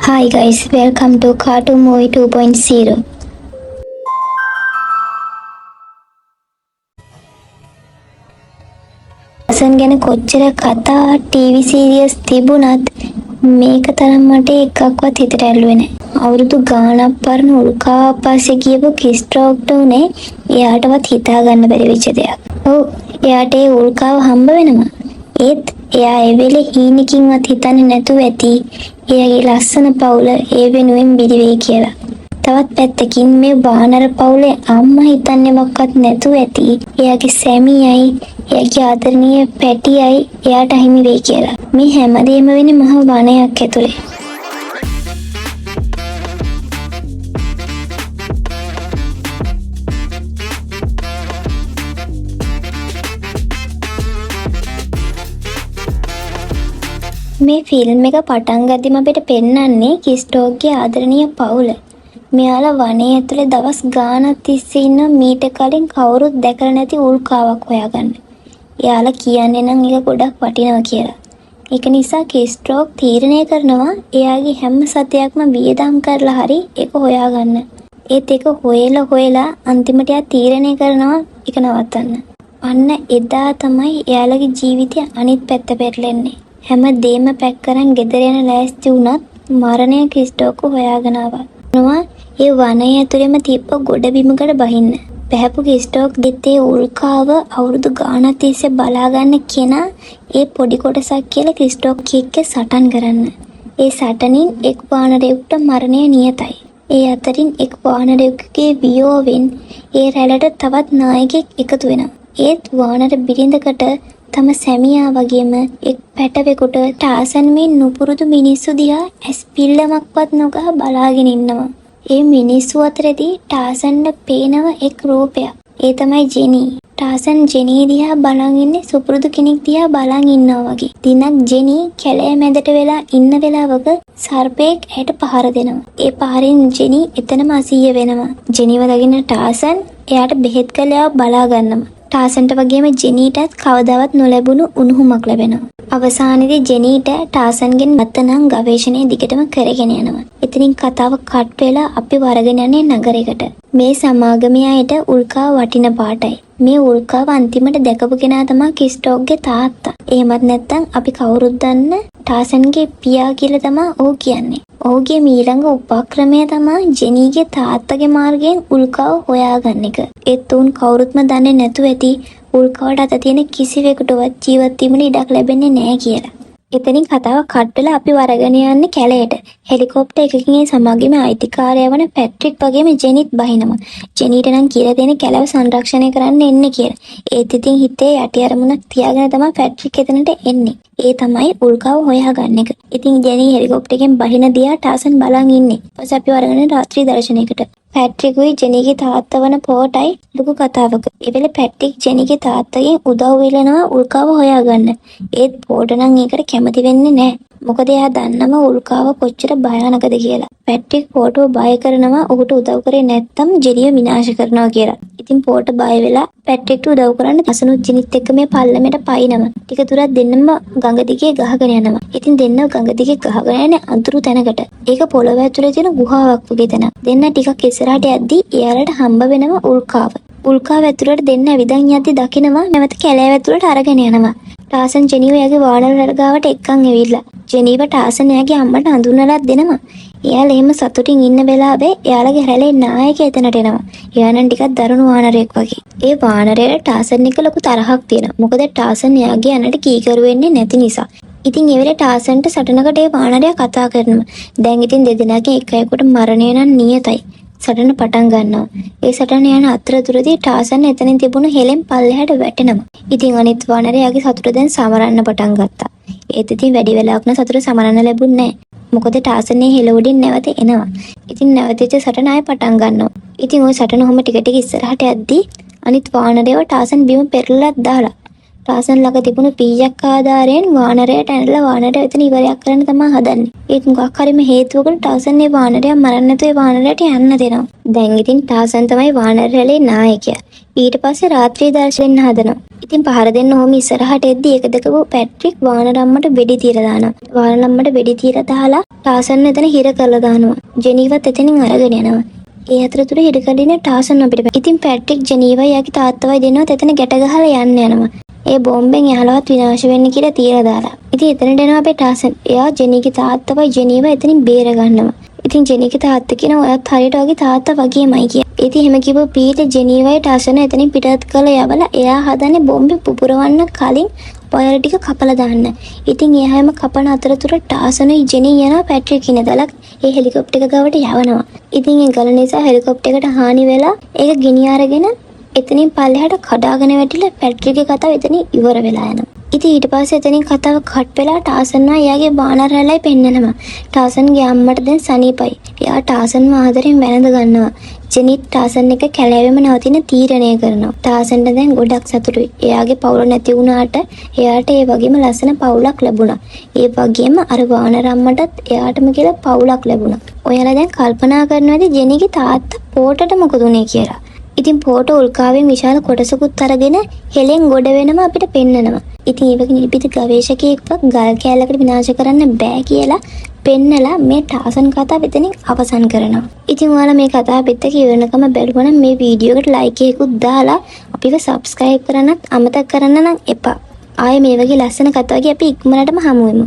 Hi guys, welcome to Cartoon Movie 2.0. Tarzan ගැන කොච්චර කතා, ටීවී සීරියස් තිබුණත් මේක තරම් මට එකක්වත් හිතට ඇල්ලුවේ නෑ. අවුරුදු ගාණක් පරණ උල්කාවක් පස්සේ ගියපු ක්‍රිස්ටෝක්ට උනේ එයාටවත් හිතා ගන්න බැරි වෙච්ච දෙයක්. ඔව්, එයාට ඒ උල්කාව හම්බ වෙනවා. ඒත් එයා ඒ වෙලේ හීනකින්වත් හිතන්නේ නැතුව ඇති එයාගේ ලස්සන පවුල ඒ වෙනුවෙන් බිලි වෙයි කියලා. තවත් පැත්තකින් මේ වානර පවුලේ අම්මා හිතන්නේවත් නැතුව ඇති එයාගේ සැමියයි එයාගේ ආදරණීය පැටියයි එයාට අහිමි වෙයි කියලා. මේ හැමදේම වෙන්නේ මහ වනයක් ඇතුලේ. මේ ෆිල්ම් එක පටන් ගද්දිම අපිට පෙන්නන්නේ කිස්ටෝක්ගේ ආදරණීය පවුල. මෙයාලා වනයේ ඇතුලේ දවස් ගාණක් තිස්සේ ඉන්නවා මීට කලින් කවුරුත් දැකලා නැති උල්කාවක් හොයාගන්න. එයාලා කියන්නේ නම් ඒක ගොඩක් වටිනවා කියලා. ඒක නිසා කිස්ටෝක් තීරණය කරනවා එයාගේ හැම සතයක්ම වියදම් කරලා හරි ඒක හොයාගන්න. ඒත් ඒක හොයලා හොයලා අන්තිමට එයා තීරණය කරනවා ඒක නවත්තන්න. අන්න එදා තමයි එයාලගේ ජීවිතය අනිත් පැත්ත පෙරලෙන්නේ. හැම දේම පැක් කරන් ගෙදර යන ලෑස්ති වුණත් මරණය ක්‍රිස්ටෝක්ව හොයාගෙන ආවා. නවා ඒ වනය ඇතුළෙම තිබ්බ ගොඩ බිමකට බහින්න. බැහැපු ක්‍රිස්ටෝක් දෙත් ඒ උල්කාව අවුරුදු ගාණක් තිස්සේ බලාගන්න කෙනා ඒ පොඩි කොටසක් කියලා ක්‍රිස්ටෝක් එක්ක සටන් කරන්න. ඒ සටනින් එක් වානරයෙකුට මරණය නියතයි. ඒ අතරින් එක් වානරයෙකුගේ වියෝවෙන් ඒ රැළට තවත් නායකයෙක් එකතු වෙනවා. ඒත් වානර බිරිඳකට තම සැමියා වගේම එක් පැටවෙකුට ටාසන් මේ නුපුරුදු මිනිස්සු දිහා ඇස් පිල්ලමක්වත් නොගහ බලාගෙන ඉන්නවා. ඒ මිනිස්සු අතරේදී ටාසන්ට පේනව එක් රූපයක්. ඒ තමයි ජෙනී. ටාසන් ජෙනී දිහා බලන් ඉන්නේ සුපුරුදු කෙනෙක් දිහා බලන් ඉන්නවා වගේ. දිනක් ජෙනී කැලෑ මැදට වෙලා ඉන්න වෙලාවක සර්පයෙක් ඇයට පහර දෙනවා. ඒ පහරින් ජෙනී එතනම අසීය වෙනවා. ජෙනීව දකින ටාසන් එයාට බෙහෙත් කරලා එයාව බලා ගන්නවා. ටාසන්ට වගේම ජෙනීටත් කවදාවත් නොලැබුණු උණුහුමක් ලැබෙනවා. අවසානයේදී ජෙනීට ටාසන්ගෙන් මත නම් ගවේෂණය දිගටම කරගෙන යනවා. එතනින් කතාව කට් වෙලා අපි වරගෙන යන්නේ නගරයකට. මේ සමාගමේ අයට උල්කාව වටින පාටයි. මේ උල්කාව අන්තිමට දැකපු කෙනා තමයි කිස්ටෝක්ගේ තාත්තා. එහෙමත් නැත්නම් අපි කවුරුත් දන්න ටාසන්ගේ පියා කියලා තමයි ඔහු කියන්නේ. ඔහුගේ මීළඟ උපක්‍රමය තමයි ජෙනීගේ තාත්තගේ මාර්ගයෙන් උල්කාව හොයාගන්න එක. ඒත් ඔවුන් කවුරුත්ම දන්නේ නැතුව ඇති උල්කාවට අත තියෙන කිසිවෙකුටවත් ජීවත් වීමට ඉඩක් ලැබෙන්නේ නැහැ කියලා. එතනින් කතාව කට් වෙලා අපි වරගෙන යන්නේ කැලේට. හෙලිකොප්ටර් එකකින් ඒ සමාගමේ අයිතිකාරයා වන පැට්‍රික් වගේම ජෙනිත් බහිනවා. ජෙනීට නම් කියලා තියෙන කැලෑව සංරක්ෂණය කරන්න එන්නේ කියලා. ඒත් ඉතින් හිතේ යටි අරමුණක් තියාගෙන තමයි පැට්‍රික් එතනට එන්නේ. ඒ තමයි උල්කාව හොයාගන්න එක. ඉතින් ජෙනී හෙලිකොප්ටර් එකෙන් බහින දිහා ටාසන් බලන් ඉන්නේ. ඊපස්සේ අපි වරගෙන රාත්‍රී දර්ශනයකට. පැට්‍රිකුයි ජෙනීගේ තාත්තා වන පෝටයි ලොකු කතාවක. ඒ වෙලේ පැට්‍රික් ජෙනීගේ තාත්තගෙන් උදව් ඉල්ලනවා උල්කාව හොයාගන්න. ඒත් පෝට නම් ඒකට කැමති වෙන්නේ නැහැ. මොකද එයා දන්නම උල්කාව කොච්චර භයානකද කියලා. පැට්‍රික් පෝටව බය කරනවා ඔහුට උදව් කරේ නැත්තම් ජෙනිව විනාශ කරනවා කියලා. ඉතින් පෝට බය වෙලා පැට්‍රික්ට උදව් කරන්න අසනුත් ජෙනිත් එක්ක මේ පල්ලමට පයින්නවා. ටික දුරක් දෙන්නම ගඟ දිගේ ගහගෙන යනවා. ඉතින් දෙන්නම ගඟ දිගේ ගහගෙන යන්නේ අඳුරු තැනකට. ඒක පොළොව ඇතුලේ තියෙන ගුහාවක් වගේ තැනක්. දෙන්න ටිකක් ඉස්සරහට යද්දී එයාලට හම්බ වෙනවා උල්කාව. උල්කාව ඇතුළට දෙන්න ඇවිදන් යද්දී දකිනවා නැවත කැලෑව ඇතුළට අරගෙන යනවා. ටාසන් ජෙනීව එයාගේ වානර රැළ ගාවට එක්කන් ඇවිල්ලා. ජෙනීව ටාසන් එයාගේ අම්මට අඳුනලා දෙනවා. එයාලා එහෙම සතුටින් ඉන්න වෙලාවේ එයාලගේ රැළේ නායකයා එතනට එනවා. එයා නම් ටිකක් දරුණු වානරයෙක් වගේ. ඒ වානරයාට ටාසන් එක්ක ලොකු තරහක් තියෙනවා. මොකද ටාසන් එයාගේ අනට කීකරු වෙන්නේ නැති නිසා. ඉතින් ඒ වෙලේ ටාසන්ට සටනකට ඒ වානරයා කතා කරනවා. දැන් ඉතින් දෙදෙනාගෙන් එක් අයෙකුට මරණය නම් නියතයි. සටන පටන් ගන්නවා. ඒ සටන යන අතරතුරදී ටාසන් එතනින් තිබුණු හෙලෙන් පල්ලෙහාට වැටෙනවා. ඉතින් අනිත් වානරයාගේ සතුට දැන් සමරන්න පටන් ගත්තා. ඒත් ඉතින් වැඩි වෙලාවක් නම් සතුට සමරන්න ලැබුණේ නැහැ. මොකද ටාසන් ඒ හෙළ උඩින් නැවත එනවා. ඉතින් නැවතිච්ච සටන ආයෙ පටන් ගන්නවා. ඉතින් ওই සටන ඔහොම ටික ටික ඉස්සරහට යද්දී අනිත් වානරයව ටාසන් බිම පෙරලලා දාලා ටාසන් ළඟ තිබුණු පීයක් ආධාරයෙන් වානරයට ඇනලා වානරය එතන ඉවරයක් කරන්න තමයි හදන්නේ. ඒත් මොකක් හරිම හේතුවකට ටාසන් ඒ වානරයා මරන්න නැතුව ඒ වානරයට යන්න දෙනවා. දැන් ඉතින් ටාසන් තමයි වානර රැළේ නායකයා. ඊට පස්සේ රාත්‍රී දර්ශන දෙන්න හදනවා. ඉතින් පහර දෙන්න ඔහොම ඉස්සරහට එද්දි ඒක දැකපු පැට්‍රික් වානරම්මට වෙඩි තියලා දානවා. වානරම්මට වෙඩි තියලා දාලා ටාසන් එතන හිර කරලා දානවා. ජෙනීවත් එතනින් අරගෙන යනවා. ඒ අතරතුර හිර කරලා ඉන්න ටාසන් අපිට. ඉතින් පැට්‍රික් ජෙනීවයි එයාගේ තාත්තවයි දෙන්නවත් එතන ගැට ගහලා යන්න යනවා. ඒ බෝම්බෙන් එයාලවත් විනාශ වෙන්න කියලා තියලා දාලා. ඉතින් එතනට එනවා අපේ ටාසන්. එයා ජෙනීගේ තාත්තවයි ජෙනීව එතනින් බේර ගන්නවා. ඉතින් ජෙනීගේ තාත්තා කියනවා ඔයත් හරියට ඔයාගේ තාත්තා වගේමයි කියලා. ඉතින් එහෙම කිව්ව පීට ජෙනීවයි ටාසන් එතනින් පිටත් කරලා යවලා එයා හදන්නේ බෝම්බේ පුපුරවන්න කලින් වයර් ටික කපලා දාන්න. ඉතින් ඒ හැම කපන අතරතුර ටාසනුයි ජෙනී යනවා පැට්‍රික් ඉන්න දලක් ඒ හෙලිකොප්ටර් එක ගාවට යවනවා. ඉතින් ඒ ගල නිසා හෙලිකොප්ටර් එකට හානි වෙලා ඒක ගිනි අරගෙන එතනින් පල්ලෙහාට කඩාගෙන වැටිලා පැට්‍රික්ගේ කතාව එතනින් ඉවර වෙලා යනවා. ඉතින් ඊට පස්සේ එතනින් කතාව කට් වෙලා ටාසන්ව එයාගේ වානර රැළයි පෙන්නනවා. ටාසන්ගේ අම්මට දැන් සනීපයි. එයා ටාසන්ව ආදරෙන් වැළඳ ගන්නවා. ජෙනිත් ටාසන් එක කැලෑවෙම නවතින තීරණය කරනවා. ටාසන්ට දැන් ගොඩක් සතුටුයි. එයාගේ පවුල නැති වුණාට එයාට ඒ වගේම ලස්සන පවුලක් ලැබුණා. ඒ වගේම අර වානර අම්මටත් එයාටම කියලා පවුලක් ලැබුණා. ඔයාලා දැන් කල්පනා කරනවා ඇති ජෙනිගේ තාත්තා පෝටට මොකද උනේ කියලා. ඉතින් පෝට උල්කාවෙන් විශාල කොටසකුත් අරගෙන හෙලෙන් ගොඩ වෙනම අපිට පෙන්නනවා. ඉතින් ඒ වගේ නිර්භීත ගවේෂකයෙක්වත් ගල් කෑල්ලකට විනාශ කරන්න බෑ කියලා පෙන්නලා මේ ටාසන් කතාව එතනින් අවසන් කරනවා. ඉතින් ඔයාලා මේ කතාව අපිත් එක්ක ඉවරනකම බැලුවා නම් මේ වීඩියෝ එකට ලයික් එකකුත් දාලා අපිව සබ්ස්ක්‍රයිබ් කරන්නත් අමතක කරන්න නම් එපා. ආයේ මේ වගේ ලස්සන කතාවකින් අපි ඉක්මනටම හමු වෙමු.